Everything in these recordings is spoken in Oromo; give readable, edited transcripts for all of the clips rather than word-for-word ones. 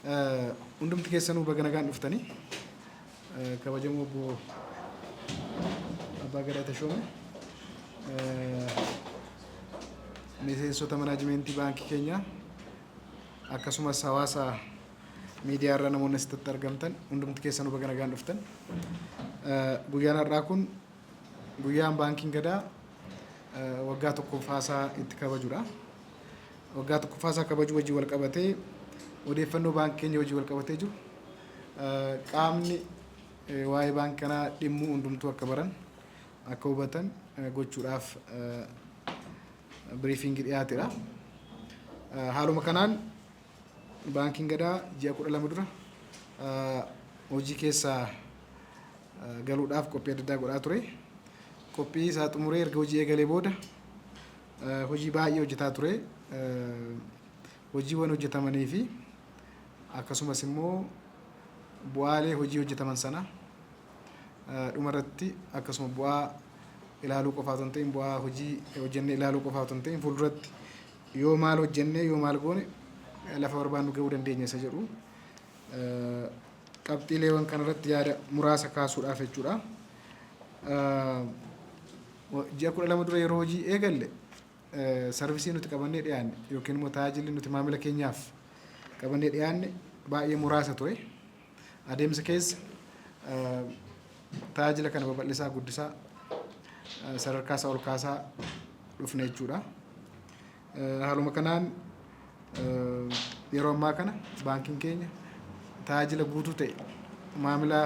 Hundumti keessanuu baga nagaan dhuftanii. Kabajamoo obbo Abbaa Gadaa Tashoome, miseensota manaajimentii baankii keenyaa, akkasumas hawaasa miidiyaa irra namoonni asitti argamtan, hundumti keessanuu baga nagaan dhuftan. Guyyaan har'aa kun guyyaan baankiin Gadaa waggaa tokkoffaasaa itti kabajudha. Waggaa tokkoffaasaa kabajuu wajjin wal qabatee, odeeffannoo baankii keenya wajjin wal qabatee jiru qaamni waa'ee baankii kanaa dhimmuu hundumtuu akka baran, akka hubatan gochuudhaaf biriifiingii dhiyaatedha. Haaluma kanaan baankiin Gadaa ji'a 12 dura hojii keessaa galuudhaaf qophii adda addaa godhaa ture. Qophii isaa xumuree erga hojii eegalee booda hojii baay'ee hojjetaa ture. Hojiiwwan hojjetamanii fi akkasumas immoo bu'aalee hojii hojjetaman sana dhumarratti, akkasuma bu'aa ilaaluu qofaa otoo hin ta'in, bu'aa hojii hojjennee ilaaluu qofaa otoo hin ta'in, fuulduratti yoo maal hojjennee, yoo maal goone lafa barbaannu ga'uu dandeenya isa jedhu qabxiileewwan kanarratti yaada muraasa kaasuudhaaf jechuudha. Ji'a 12 dura yeroo hojii eegalle, sarvisii nuti qabannee dhiyaanne yookiin immoo tajaajilli nuti maamila keenyaaf qabannee dhiyaanne baay'ee muraasa ture. Adeemsa keessa tajaajila kana babal'isaa, guddisaa, sadarkaa isaa ol kaasaa dhufne jechuudha. Haaluma kanaan yeroo ammaa kana baankiin keenya tajaajila guutuu ta'e maamila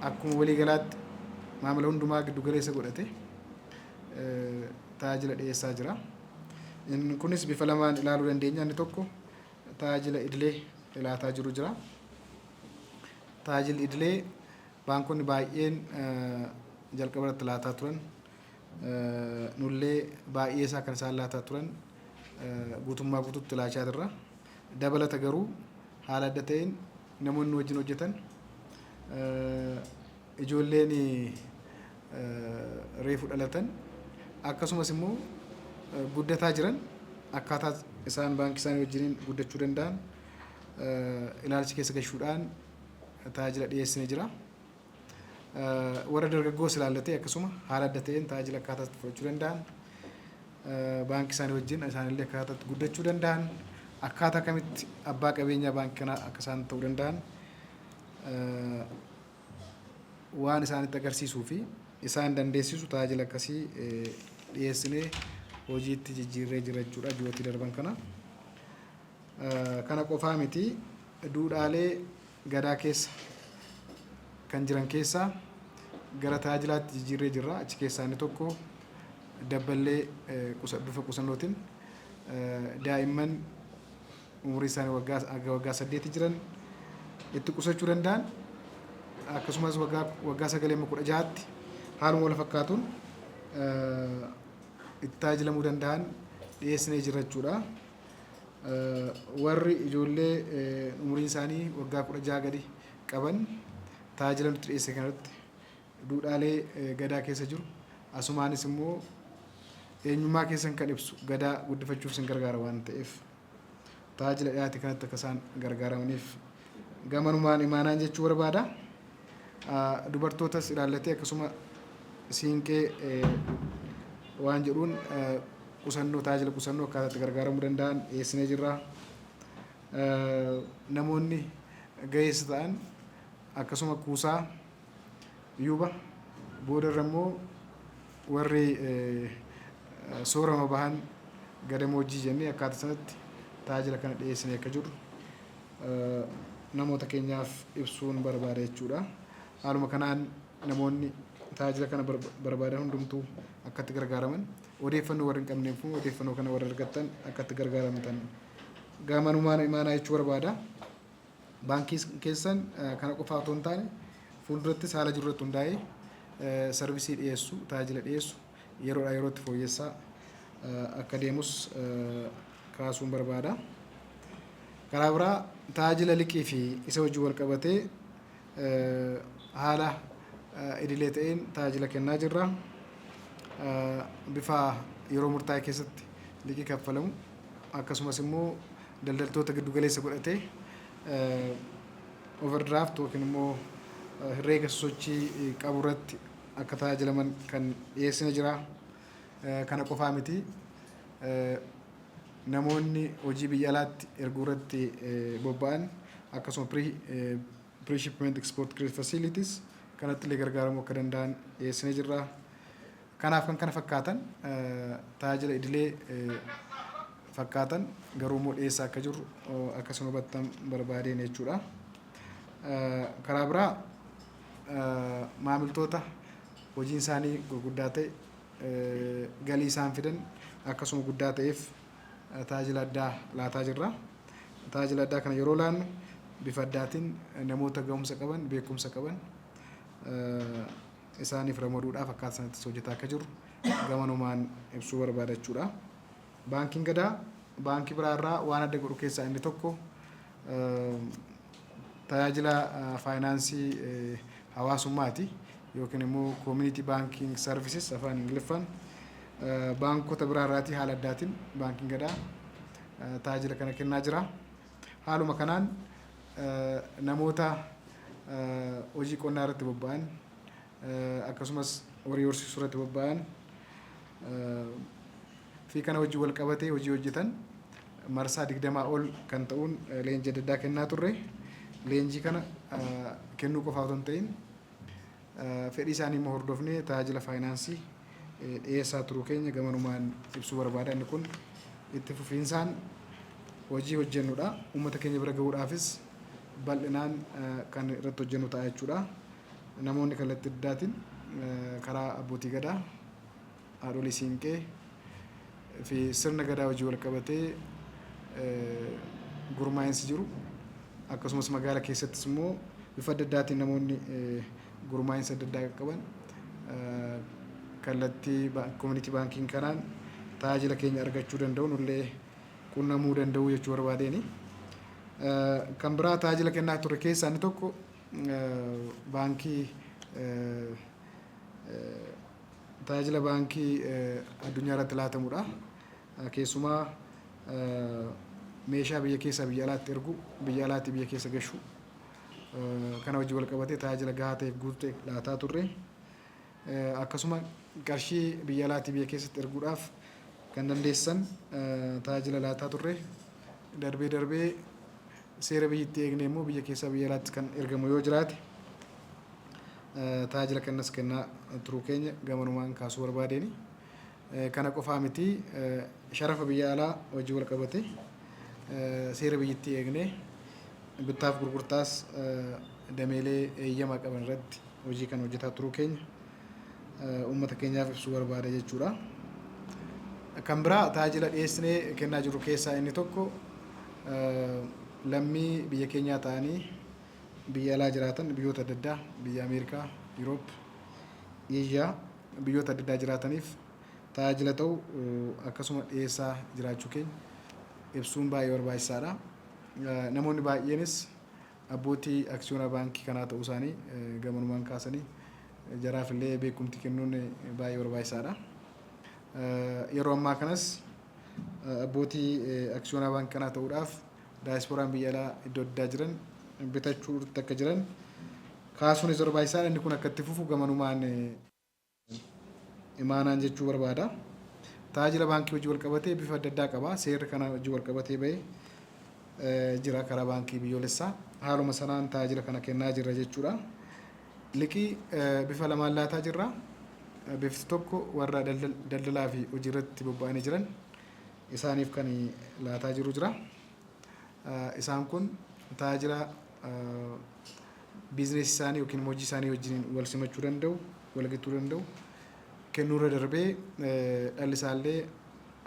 akkuma waliigalaatti maamila hundumaa giddu galeessa godhate tajaajila dhiyeessaa jira. Inni kunis bifa lamaan ilaaluu dandeenya. Inni tokko tajaajila idilee ilaataa jiru jira. Tajaajilli idilee baankonni baay'een jalqaba irratti laataa turan, nullee baay'ee isaa kan isaan laataa turan guutummaa guutuutti laachaa jirra. Dabalata garuu haala adda ta'een namoonni wajjin hojjetan, ijoolleen reefu dhalatan, akkasumas immoo guddataa jiran, akkaataa isaan baankii isaanii wajjiniin guddachuu danda'an ilaalcha keessa gashuudhaan tajaajila dhiyeessine jira. Warra dargaggoos ilaallatee akkasuma haala adda ta'een tajaajila akkaataa itti fudhachuu danda'an, baankii isaanii wajjin isaanillee akkaataa itti guddachuu danda'an, akkaataa kamitti abbaa qabeenyaa baankii kanaa akka isaan ta'uu danda'an waan isaanitti agarsiisuu fi isaan dandeessisu tajaajila akkasii dhiyeessinee hojiitti jijjiirree jira jechuudha ji'ootii darban kana. Kana qofaa miti, duudhaalee Gadaa keessa kan jiran keessaa gara tajaajilaatti jijjiirree jirra. Achi keessaa inni tokko dabballee bifa qusannootiin daa'imman umurii isaanii waggaa hanga waggaa 8 jiran itti qusachuu danda'an, akkasumas waggaa waggaa 9 amma 16tti haaluma wal fakkaatuun itti tajaajilamuu danda'an dhiyeessinee jirra jechuudha. Warri ijoollee umuriin isaanii waggaa 16 gadi qaban tajaajila nutti dhiyeesse kanarratti duudhaalee Gadaa keessa jiru, asumaanis immoo eenyummaa keessan kan ibsu Gadaa guddifachuuf isin gargaara waan ta'eef, tajaajila dhiyaate kanatti akka isaan gargaaramaniif gamanumaan imaanaan jechuu barbaada. Dubartootas ilaallatee akkasuma siinqee waan jedhuun qusannoo, tajaajila qusannoo akkaataa itti gargaaramuu danda'an dhiyeessinee jirra. Namoonni ga'eessa ta'an akkasuma kuusaa yuuba, boodarra immoo warri soorama bahan gadamoojjii jennee akkaataa sanatti tajaajila kana dhiyeessinee akka jirru namoota keenyaaf ibsuun barbaada jechuudha. Haaluma kanaan namoonni tajaajila kana barbaadan hundumtuu akka itti gargaaraman, odeeffannoo warri hin qabneef immoo odeeffannoo kana warri argattan akka itti gargaaramtan gamanumaan imaanaa jechuu barbaada. Baankii keessan kana qofaa otoo hin taane, fuuldurattis haala jiru irratti hundaa'ee sarvisii dhiyeessu, tajaajila dhiyeessu yeroodhaa yerootti fooyyessaa akka deemus kaasuun barbaada. Karaa biraa tajaajila liqii fi isa wajjin wal qabatee haala idilee ta'een tajaajila kennaa jirra. Bifa yeroo murtaa'e keessatti liqii kaffalamu, akkasumas immoo daldaltoota giddu galeessa godhatee overdraft yookiin immoo herreega sosochii qabu irratti akka tajaajilaman kan dhiyeessine jira. Kana qofaa miti, namoonni hojii biyya alaatti erguu irratti bobba'an akkasuma pre shipment export credit facilities kanatti illee gargaaramuu akka danda'an dhiyeessine jirra. Kanaaf kan kana fakkaatan tajaajila idilee fakkaatan garuu immoo dhiyeessaa akka jirru akkasuma hubattan barbaadeen jechuudha. Karaa biraa maamiltoota hojiin isaanii gurguddaa ta'e, galii isaan fidan akkasuma guddaa ta'eef tajaajila addaa laataa jirra. Tajaajila addaa kana yeroo laannu bifa addaatiin namoota gahumsa qaban, beekumsa qaban isaaniif ramaduudhaaf akkaataa sanattis hojjetaa akka jirru gamanumaan ibsuu barbaada jechuudha. Baankiin Gadaa baankii biraarraa waan adda godhu keessaa inni tokko tajaajila faayinaansii hawaasummaati yookiin immoo community banking services afaan Ingiliffaan. Baankota biraarraatii haala addaatiin Baankiin Gadaa tajaajila kana kennaa jira. Haaluma kanaan namoota hojii qonnaa irratti bobba'an, akkasumas horii horsiisuu irratti bobba'an fi kana hojii wal qabatee hojii hojjetan marsaa 20 ol kan ta'uun leenjii adda addaa kennaa turre. Leenjii kana kennuu qofa otoo hin ta'in, fedhii isaanii immoo hordofnee tajaajila faayinaansii dhiyeessaa turuu keenya gamanumaan ibsuu barbaada. Inni kun itti fufiinsaan hojii hojjennudha. Uummata keenya bira gahuudhaafis bal'inaan kan irratti hojjennu ta'a jechuudha. Namoonni kallattii addaatiin karaa abbootii gadaa, haadholii siinqee fi sirna gadaa hojii wal qabatee gurmaa'insi jiru, akkasumas magaala keessattis immoo bifa adda addaatiin namoonni gurmaa'insa adda addaa qaban kallattii community banking kanaan tajaajila keenya argachuu danda'u, nullee qunnamuu danda'u jechuu barbaadeeni. Kan biraa tajaajila kennaa ture keessaa inni tokko baankii tajaajila baankii addunyaa irratti laatamudha. Keessumaa meeshaa biyya keessaa biyya alaatti ergu, biyya alaatti biyya keessa gashu kana wajjin wal qabatee tajaajila gahaa ta'eef guutuu ta'e laataa turre. Akkasuma qarshii biyya alaatii biyya keessatti erguudhaaf kan dandeessan tajaajila laataa turre. Darbee darbee seera biyyattii eegne immoo biyya keessaa biyya alaatti kan ergamu yoo jiraate tajaajila kanas kennaa turuu keenya gamanumaan kaasuu barbaadeeni. Kana qofaa miti, sharafa biyya alaa wajjin wal qabate seera biyyattii eegnee bittaaf gurgurtaas dameelee eeyyama qaban irratti hojii kan hojjetaa turuu keenya uummata keenyaaf ibsuu barbaada jechuudha. Kan biraa tajaajila dhiyeessinee kennaa jirru keessaa inni tokko lammii biyya keenyaa ta'anii biyya alaa jiraatan, biyyoota adda addaa, biyya Ameerikaa, Yuroop, Eeshiyaa, biyyoota adda addaa jiraataniif tajaajila ta'u akkasuma dhiyeessaa jiraachuu keenya ibsuun baay'ee barbaachisaadha. Namoonni baay'eenis abbootii aksiyoona baankii kanaa ta'uu isaanii gamanumaan kaasanii jaraaf illee beekumtii kennuun baay'ee barbaachisaadha. Yeroo ammaa kanas abbootii aksiyoonaa baankii kanaa ta'uudhaaf daayisporaan biyya alaa iddoo addaa jiran bitachuu irratti akka jiran kaasuunis barbaachisaadha. Inni kun akka itti fufu gamanumaan imaanaan jechuu barbaada. Tajaajila baankii hojii wal qabatee bifa adda addaa qaba. Seerri kana hojii wal qabatee bahee jira karaa baankii biyyoolessaa. Haaluma sanaan tajaajila kana kennaa jirra jechuudha. Liqii bifa lamaan laataa jirra. Bifti tokko warra daldalaa fi hojii irratti bobba'anii jiran isaaniif kan laataa jiru jira. Isaan kun tajaajila biizineesii isaanii yookiin hojii isaanii wajjin wal simachuu danda'u, wal gituu danda'u kennuurra darbee dhalli isaallee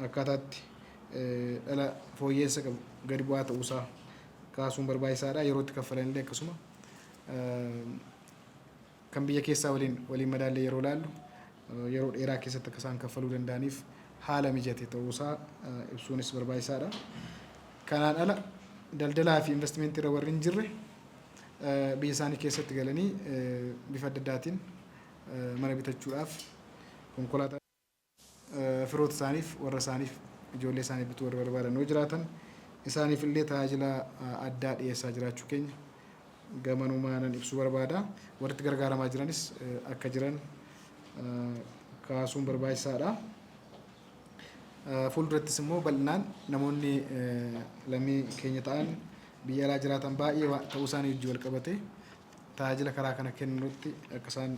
akkaataatti dhala fooyyeessa qabu gadi bu'aa ta'uusaa kaasuun barbaachisaadha. Yeroo itti kaffalanillee akkasuma kan biyya keessaa waliin waliin madaallee yeroo ilaallu yeroo dheeraa keessatti akka isaan kaffaluu danda'aniif haala mijate ta'uusaa ibsuunis barbaachisaadha. Kanaan ala daldalaa fi investimentii irra warri hin jirre biyya isaanii keessatti galanii bifa adda addaatiin mana bitachuudhaaf, konkolaataa firoota isaaniif, warra isaaniif, ijoollee isaaniif bituu warri barbaadan yoo jiraatan Isaaniif illee tajaajila addaa dhiyeessaa jiraachuu keenya gamanumaanan ibsuu barbaada. Warri itti gargaaramaa jiranis akka jiran kaasuun barbaachisaadha. Fuuldurattis immoo bal'inaan namoonni lammii keenya ta'an biyya alaa jiraatan baay'ee ta'uu isaanii wajjin wal qabate tajaajila karaa kana kennutti akka isaan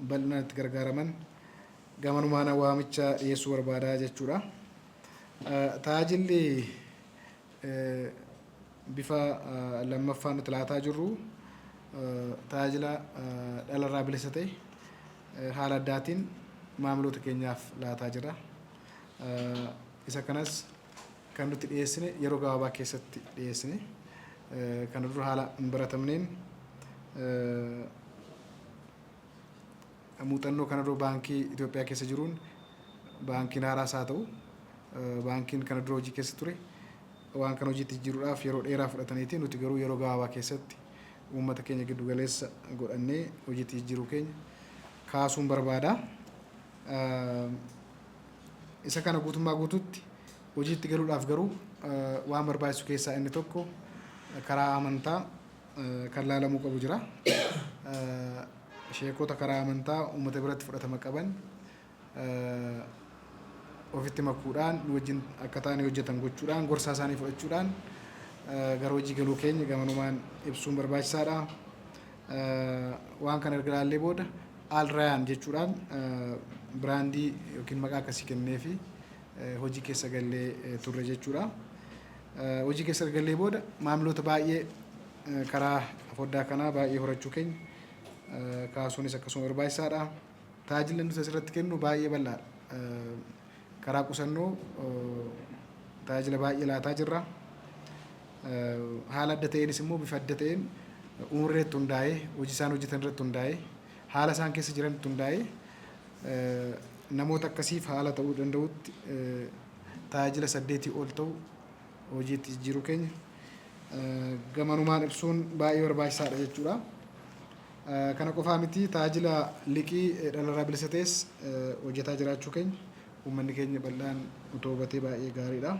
bal'inaan itti gargaaraman gamanumaan waamicha dhiyeessuu barbaada jechuudha. Tajaajilli bifa lammaffaan nuti laataa jirru tajaajila dhalarraa bilisa ta'e haala addaatiin maamiloota keenyaaf laataa jira. Isa kanas kan nuti dhiyeessine yeroo gabaabaa keessatti dhiyeessine, kana dura haala hin baratamneen, muuxannoo kana dura baankii Itoophiyaa keessa jiruun, baankiin haaraas haa ta'u baankiin kana dura hojii keessa ture waan kana hojiitti jijjiiruudhaaf yeroo dheeraa fudhataniiti, nuti garuu yeroo gabaabaa keessatti uummata keenya giddu galeessa godhannee hojiitti jijjiiruu keenya kaasuun barbaada. Isa kana guutummaa guutuutti hojiitti galuudhaaf garuu waan barbaachisu keessaa inni tokko karaa amantaa kan laalamuu qabu jira. Sheekota karaa amantaa uummata biratti fudhatama qaban ofitti makuudhaan, nu wajjin akka ta'anii hojjetan gochuudhaan, gorsaa isaanii fudhachuudhaan gara hojii galuu keenya gamanumaan ibsuun barbaachisaadha. Waan kana erga ilaallee booda Al Rayaan jechuudhaan brandii yookiin maqaa akkasii kennee fi hojii keessa gallee turre jechuudha. Hojii keessa gallee booda maamiloota baay'ee karaa foddaa kanaa baay'ee horachuu keenya kaasuunis akkasuma barbaachisaadha. Tajaajilli nuti asirratti kennu baay'ee bal'aadha. Karaa qusannoo tajaajila baay'ee laataa jirra. Haala adda ta'eenis immoo bifa adda ta'een umurii irratti hundaa'ee, hojii isaan hojjetan irratti hundaa'ee, haala isaan keessa jiran irratti hundaa'ee, namoota akkasiif haala ta'uu danda'utti tajaajila saddeetii ol ta'u hojiitti jijjiiruu keenya gamanumaan ibsuun baay'ee barbaachisaadha jechuudha. Kana qofaa miti, tajaajila liqii dhalarraa bilisa ta'es hojjetaa jiraachuu keenya uummanni keenya bal'aan utoo hubatee baay'ee gaariidha.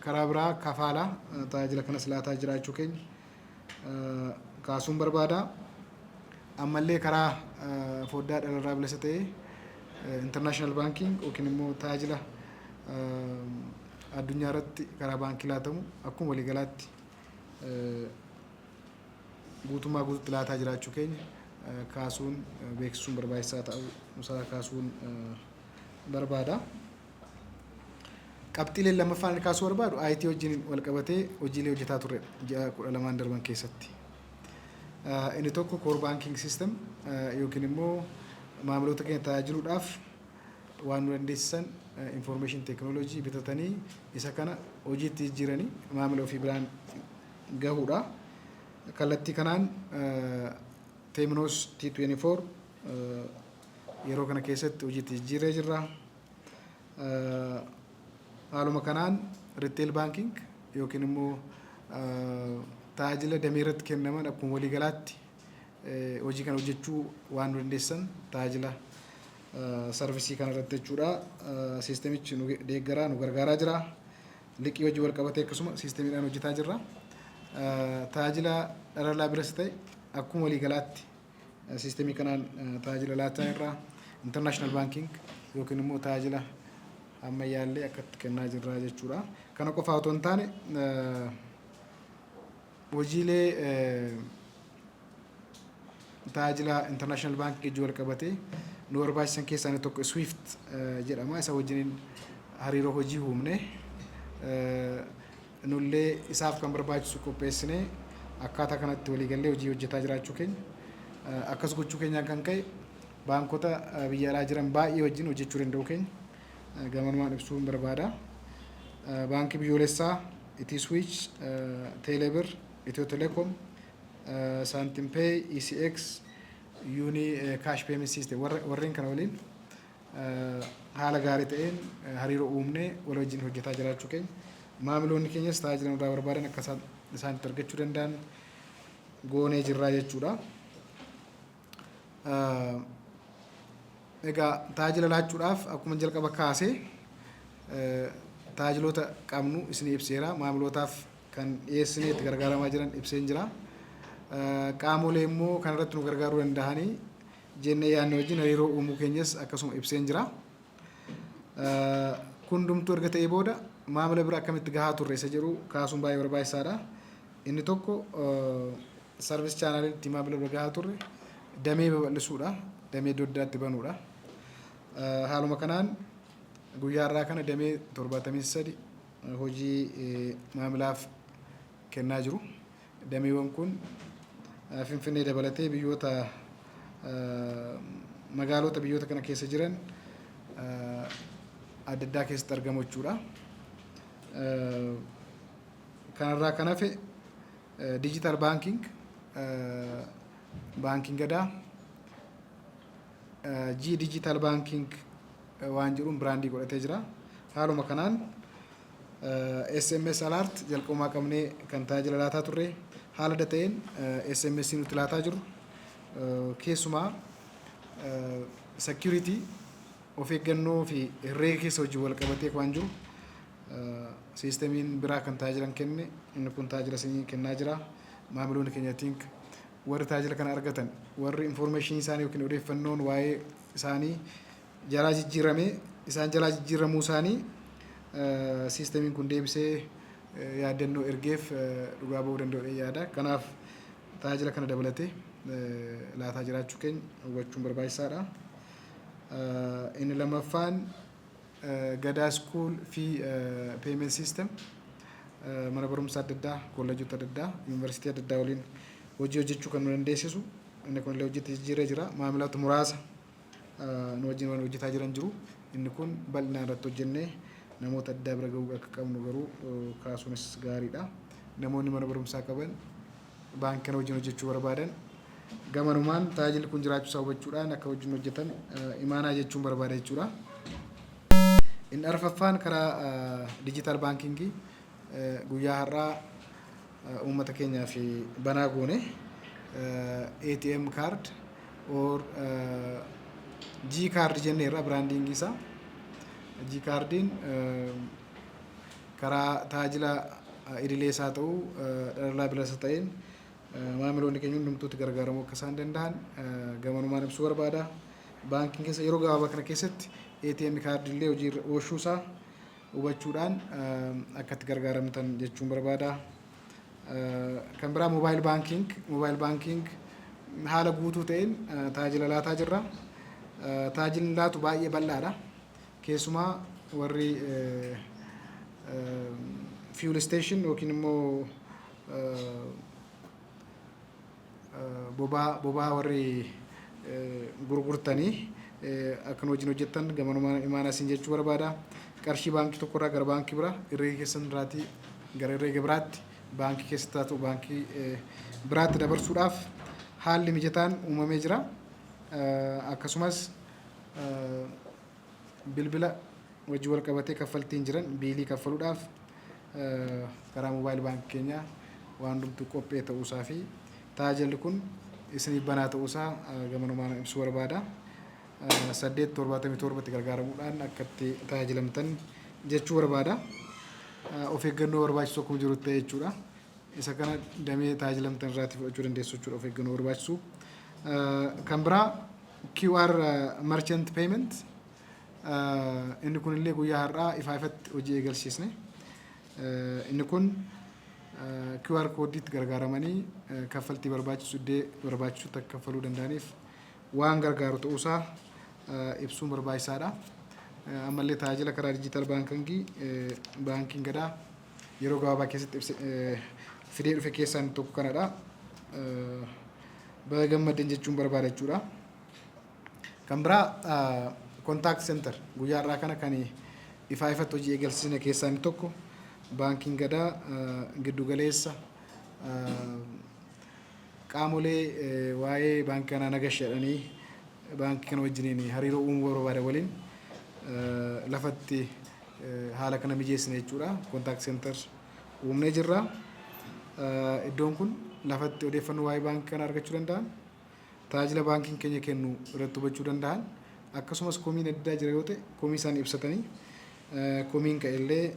Karaa biraa kafaalaa tajaajila kanas laataa jiraachuu keenya kaasuun barbaada. Ammallee karaa foddaa dhalarraa bilisa ta'e international banking yookiin immoo tajaajila addunyaa irratti karaa baankii laatamu akkuma waliigalaatti guutummaa guututti laataa jiraachuu keenya kaasuun, beeksisuun barbaachisaa ta'uu isaa kaasuun barbaada. Qabxiileen lammaffaan inni kaasuu barbaadu IT wajjin wal qabatee hojiilee hojjetaa turredha ji'a 12n darban keessatti. Inni tokko core banking system yookiin immoo maamiloota keenya tajaajiluudhaaf waan nu dandeessisan information technology bitatanii isa kana hojiitti jijjiiranii maamila ofii biraan gahuudha. Kallattii kanaan Temenos T24 yeroo kana keessatti hojiitti jijjiirree jirra. Haaluma kanaan retail banking yookiin immoo tajaajila damee irratti kennaman akkuma waliigalaatti hojii kana hojjechuu waan nu dandeessan tajaajila serviceii kana irratti jechuudha. Siistemichi nu deeggaraa, nu gargaaraa jira. Liqii hojii wal qabatee akkasuma siistemiidhaan hojjetaa jirra. Tajaajila dhala biras ta'e akkuma waliigalaatti siistemii kanaan tajaajila laataa irraa international banking yookiin immoo tajaajila ammayyaallee akkatti kennaa jirra jechuudha. Kana qofaa otoo hin taane, hojiilee tajaajila international banking wajjin wal qabatee nu barbaachisan keessaa inni tokko SWIFT jedhama. Isa wajjiniin hariiroo hojii uumne, nullee isaaf kan barbaachisu qopheessinee akkaataa kanatti waliigallee hojii hojjetaa jiraachuu keenya, akkas gochuu keenyaan kan ka'e baankota biyya alaa jiran baay'ee wajjin hojjechuu danda'uu keenya gamanumaan ibsuun barbaada. Baankii biyyoolessaa, EthSwitch, Telebirr, Ethio Telecom, SantimPay, ECX, Uni Cash Payment System warreen kana waliin haala gaarii ta'een hariiroo uumnee wal wajjin hojjetaa jiraachuu keenya, maamiloonni keenyas tajaajila nurraa barbaadan akka isaan itti argachuu danda'an goonee jirraa jechuudha. Egaa tajaajila laachuudhaaf akkuma jalqaba kaasee Tajaajiloota qabnu isinii ibseera. Maamilootaaf kan dhiyeessinee itti gargaaramaa jiran ibseen jira. Qaamolee immoo kanarratti nu gargaaruu danda'anii jennee yaadne wajjin hariiroo uumuu keenyas akkasuma ibseen jira. Kun hundumtuu erga ta'ee booda, maamila bira akkamitti gahaa turre isa jedhu kaasuun baay'ee barbaachisaadha. Inni tokko, service channeliin itti maamila bira gahaa turre damee babal'isuudha. Damee iddoo addaatti banuudha. Haaluma kanaan guyyaa har'aa kana damee 73 hojii maamilaaf kennaa jiru. Dameewwan kun Finfinnee dabalatee biyyoota magaalota biyyoota kana keessa jiran adda addaa keessatti argamu jechuudha. Kanarraa kan hafe, digital banking, Baankiin Gadaa G digital banking waan jedhuun brandii godhatee jira. Haaluma kanaan SMS alert jalqabumaa qabnee kan tajaajila laataa turre, haala adda ta'een SMS nuti laataa jirru keessumaa security, of eeggannoo fi herreega keessa hojii wal qabatee waan jiru, siistemiin biraa kan tajaajilan kenne, inni kun tajaajila isinii kennaa jira. Maamiloonni keenya think warri tajaajila kana argatan, warri informationii isaanii yookiin odeeffannoon waa'ee isaanii jalaa jijjiirame, isaan jalaa jijjiiramuu isaanii siistemiin kun deebisee yaaddannoo ergeef dhugaa ba'uu danda'u yaada. Kanaaf tajaajila kana dabalatee laataa jiraachuu keenya hubachuun barbaachisaadha. Inni lammaffaan, Gadaa School fi Payment System, mana barumsaa adda addaa, kolleejjota adda addaa, yuunivarsiitii adda addaa waliin hojii hojjechuu kan nu dandeessisu, inni kun illee hojiitti jijjiiree jira. Maamiloota muraasa nu wajjin waan hojjetaa jiran jiru. Inni kun bal'inaan irratti hojjennee namoota addaa bira gahuu akka qabnu garuu kaasuunis gaariidha. Namoonni mana barumsaa qaban, baankii kana wajjin hojjechuu barbaadan, gamanumaan tajaajilli kun jiraachuu isaa hubachuudhaan akka wajjin hojjetan imaanaa jechuun barbaada jechuudha. Inni arfaffaan, karaa digital bankingii guyyaa har'aa uummata keenyaaf banaa goone, ATM card or G card jenneerra brandingii isaa. G cardiin karaa tajaajila idilee isaa ta'u dhala bilisa ta'een maamiloonni keenya hundumtuutti gargaaramuu akka isaan danda'an gamanumaan ibsuu barbaada. Baankiin keessa yeroo gabaabaa kana keessatti ATM kaardii illee hojii irra oolchuu isaa hubachuudhaan akka itti gargaaramtan jechuun barbaada. Kan biraa, mobile banking. Mobile banking haala guutuu ta'een tajaajila laataa jirra. Tajaajilli laatu baay'ee bal'aadha. Keessumaa warri fuel station yookiin immoo boba'aa warri gurgurtanii akka nu wajjin hojjettan gamanumaan imaanaa isin jechuu barbaada. Qarshii baankii tokkorraa gara baankii biraa, herreega keessan irraatii gara herreega biraatti, baankii keessatti haa ta'u baankii biraatti dabarsuudhaaf haalli mijataan uumamee jira. Akkasumas bilbila wajjin wal qabatee kaffaltiin jiran, billii kaffaluudhaaf karaa mobile baankii keenyaa waan hundumtuu qophee ta'uusaa fi tajaajilli kun isiniif banaa ta'uusaa gamanumaan ibsuu barbaada. 877tti gargaaramuudhaan akka itti tajaajilamtan jechuu barbaada. Of eeggannoo barbaachisu akkuma jiru ta'e jechuudha. Isa kana damee tajaajilamtan irraati fudhachuu dandeessu jechuudha, of eeggannoo barbaachisu. Kan biraa, QR merchant payment, inni kun illee guyyaa har'aa ifaa ifatti hojii eegalsiisne. Inni kun QR koodiitti gargaaramanii kaffaltii barbaachisu iddoo barbaachisutti akka kaffaluu danda'aniif waan gargaaru ta'uusaa ibsuun barbaachisaadha. Ammallee tajaajila karaa digital bankingii Baankiin Gadaa yeroo gabaabaa keessatti fidee dhufe keessaa inni tokko kanadha. Baga gammaddan jechuun barbaada jechuudha. Kan biraa, contact center, guyyaa har'aa kana kan ifaa ifatti hojii eegalsiisne keessaa inni tokko, Baankiin Gadaa giddu galeessa qaamolee waa'ee baankii kanaa nagasha jedhanii baankii kana wajjiniin hariiroo uumuu barbaadan waliin lafatti haala kana mijeessine jechuudha. Contact center uumnee jirra. Iddoon kun lafatti odeeffannoo waa'ee baankii kanaa argachuu danda'an, tajaajila baankiin keenya kennu irratti hubachuu danda'an, akkasumas komiin adda addaa jira yoo ta'e komii isaanii ibsatanii Komiin ka'e illee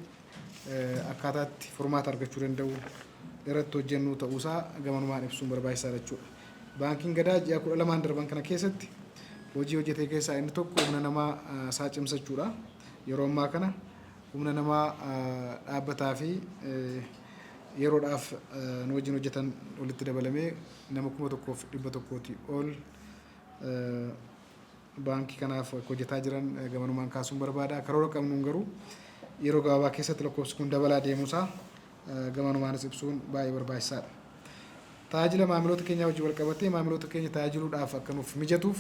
akkaataatti furmaata argachuu danda'u irratti hojjennu ta'uusaa gamanumaan ibsuun barbaachisaadha jechuudha. Baankiin Gadaa ji'a 12n darban kana keessatti hojii hojjete keessaa inni tokko humna namaa isaa cimsachuudha. Yeroo ammaa kana humna namaa dhaabbataa fi yeroodhaaf nu wajjin hojjetan walitti dabalamee nama 1100 ol baankii kanaaf akka hojjetaa jiran gamanumaan kaasuun barbaada. Karoora qabnuun garuu yeroo gabaabaa keessatti lakkoofsi kun dabalaa deemuusaa gamanumaanis ibsuun baay'ee barbaachisaadha. Tajaajila maamiloota keenyaa wajjin wal qabatee, maamiloota keenya tajaajiluudhaaf akka nuuf mijatuuf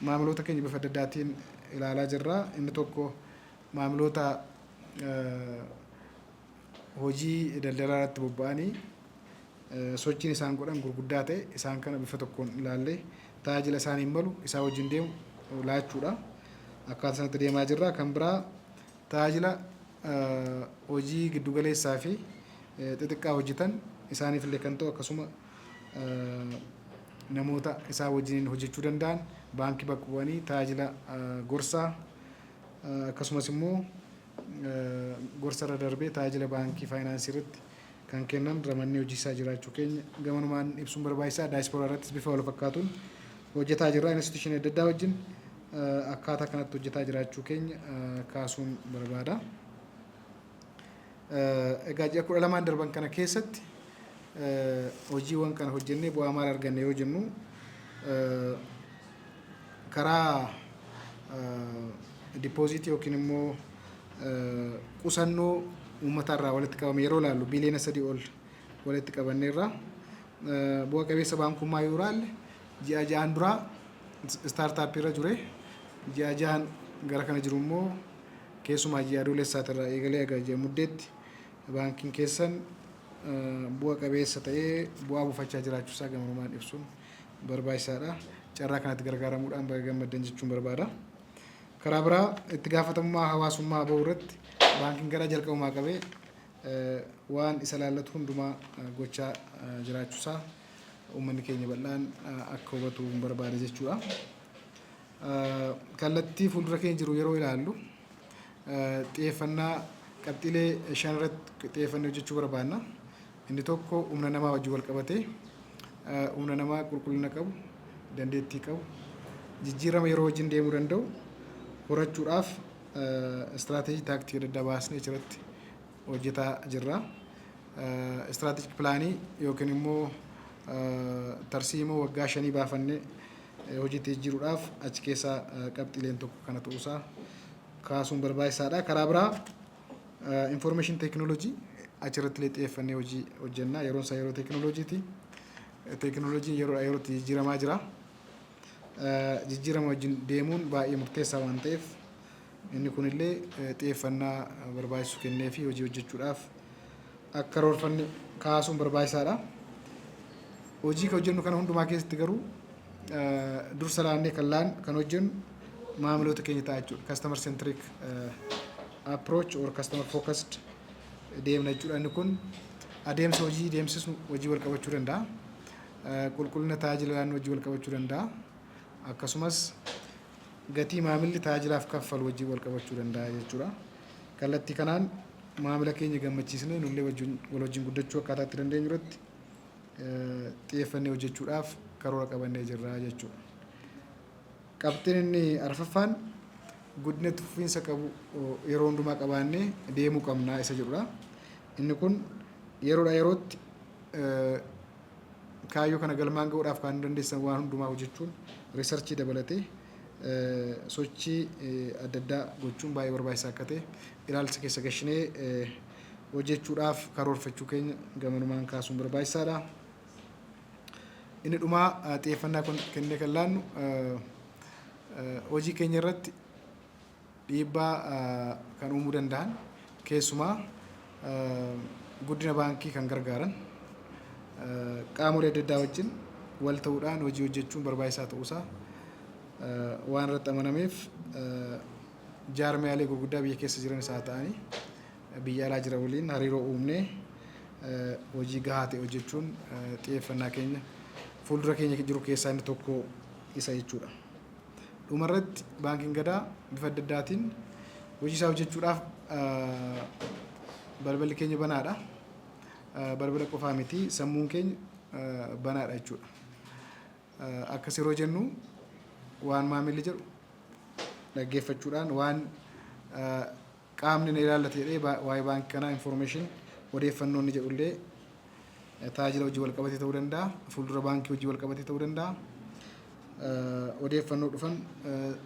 maamiloota keenya bifa adda addaatiin ilaalaa jirra. Inni tokko maamiloota hojii daldalaa irratti bobba'anii sochiin isaan godhan gurguddaa ta'e, isaan kana bifa tokkoon ilaallee tajaajila isaaniin malu, isaa wajjin deemu laachuudha. Akkaataa sanatti deemaa jirra. Kan biraa tajaajila hojii giddugaleessaa fi xixiqqaa hojjetan isaaniif illee kan ta'u, akkasuma namoota isaa wajjiniin hojjechuu danda'an, baankii bakka bu'anii tajaajila gorsaa, akkasumas immoo gorsa irra darbee tajaajila baankii faayinaansii irratti kan kennan ramannee hojiisaa jiraachuu keenya gamanumaan ibsuun barbaachisaa. Daayispooraa irrattis bifa wal fakkaatuun hojjetaa jirra. Instituushinii adda addaa wajjin akkaataa kanatti hojjetaa jiraachuu keenya kaasuun barbaada. Egaa ji'a 12n darban kana keessatti hojiiwwan kana hojjennee bu'aa maal arganne yoo jennu, karaa dippooziitii yookiin immoo qusannoo uummata irraa walitti qabame yeroo ilaallu biiliyoona 3 ol walitti qabanneerra. Bu'a qabeessa baankummaa yoo ilaalle, ji'a 6n duraa startup irra ture. Ji'a 6n gara kana jiru immoo, keessumaa ji'a Adoolessaatirraa eegalee haga ji'a Muddeetti, baankiin keessan bu'a qabeessa ta'ee bu'aa buufachaa jiraachuusaa gamanumaan ibsuun barbaachisaadha. Carraa kanatti gargaaramuudhaan baga gammaddan jechuun barbaada. Karaa biraa itti gaafatamummaa hawaasummaa bahuu irratti baankiin gara jalqabumaa qabee waan isa laallatu hundumaa gochaa jiraachuusaa uummanni keenya bal'aan akka hubatu barbaada jechuudha. Kallattii fuuldura keenya jiru yeroo ilaallu, xiyyeeffannaa qabxiilee shan irratti xiyyeeffannee hojjechuu barbaanna. Inni tokko humna namaa wajjin wal qabatee, humna namaa qulqullina qabu, dandeettii qabu, jijjiirama yeroo wajjin deemuu danda'u horachuudhaaf istiraateejii taaktikii adda addaa baasnee achirratti hojjetaa jirra. Strategic planii yookiin immoo tarsiimoo waggaa 5 baafannee hojiitti jijjiiruudhaaf achi keessaa qabxiileen tokko kana ta'uusaa kaasuun barbaachisaadha. Karaa biraa information technology achirratti illee xiyyeeffannee hojii hojjenna. Yeroon isaa yeroo teekinooloojiiti. Teekinooloojiin yeroo yerootti jijjiiramaa jira. Jijjiirama wajjin deemuun baay'ee murteessaa waan ta'eef, inni kunillee xiyyeeffannaa barbaachisu kennee fi hojii hojjechuudhaaf akka karoorfanne kaasuun barbaachisaadha. Hojii kan hojjennu kana hundumaa keessatti garuu dursa laannee kan laan kan hojjennu maamiloota keenya ta'a jechuudha. Customer centric approach or customer focused deemna jechuudha. Inni kun adeemsa hojii deemsisnu hojii wal qabachuu danda'a. Qulqullina tajaajila laannu wajjin wal qabachuu danda'a. Akkasumas gatii maamilli tajaajilaaf kaffalu wajjin wal qabachuu danda'a jechuudha. Kallattii kanaan maamila keenya gammachiisnee nullee wajjin wal wajjin guddachuu akkaataa itti dandeenyu irratti xiyyeeffannee hojjechuudhaaf karoora qabannee jirra jechuudha. Qabxiin inni arfaffaan guddina itti fufiinsa qabu yeroo hundumaa qabaannee deemuu qabna isa jedhudha. Inni kun yeroodhaa yerootti kaayyoo kana galmaan ga'uudhaaf kan nu dandeessan waan hundumaa hojjechuun, researchii dabalatee sochii adda addaa gochuun baay'ee barbaachisaa akka ta'e ilaalcha keessa gashinee hojjechuudhaaf karoorfachuu keenya gamanumaan kaasuun barbaachisaadha. Inni dhumaa xiyyeeffannaa kun kennee kan laannu hojii keenya irratti dhiibbaa kan uumuu danda'an, keessumaa guddina baankii kan gargaaran qaamolee adda addaa wajjin wal ta'uudhaan hojii hojjechuun barbaachisaa ta'uusaa waan irratti amanameef, jaarmiyaalee gurguddaa biyya keessa jiranis haa ta'anii biyya alaa jiran waliin hariiroo uumnee hojii gahaa ta'e hojjechuun xiyyeeffannaa keenya fuuldura keenya jiru keessaa inni tokko isa jechuudha. Dhumarratti, baankiin Gadaa bifa adda addaatiin hojii isaa hojjechuudhaaf Balballi keenya banaadha. Balbala qofaa miti, sammuun keenya banaadha jechuudha. Akkas yeroo jennu waan maamilli jedhu dhaggeeffachuudhaan, waan qaamni na ilaallate jedhee waa'ee baankii kanaa information, odeeffannoo inni jedhullee, tajaajila hojii wal qabatee ta'uu danda'a, fuuldura baankii hojii wal qabatee ta'uu danda'a. Odeeffannoo dhufan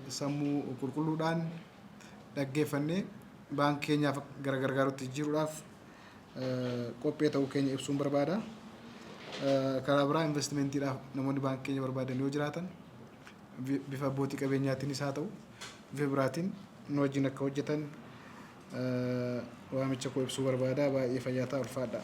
sammuu qulqulluudhaan dhaggeeffannee baankii keenyaaf gara gargaarutti jijjiiruudhaaf qophee ta'uu keenya ibsuun barbaada. Karaa biraa investimentiidhaaf namoonni baankii keenya barbaadan yoo jiraatan, bifa abbootii qabeenyaatiinis haa ta'u bifa biraatiin, nu wajjin akka hojjetan waamicha koo ibsuu barbaada. Baay'ee fayyaa ta'a, ulfaadha.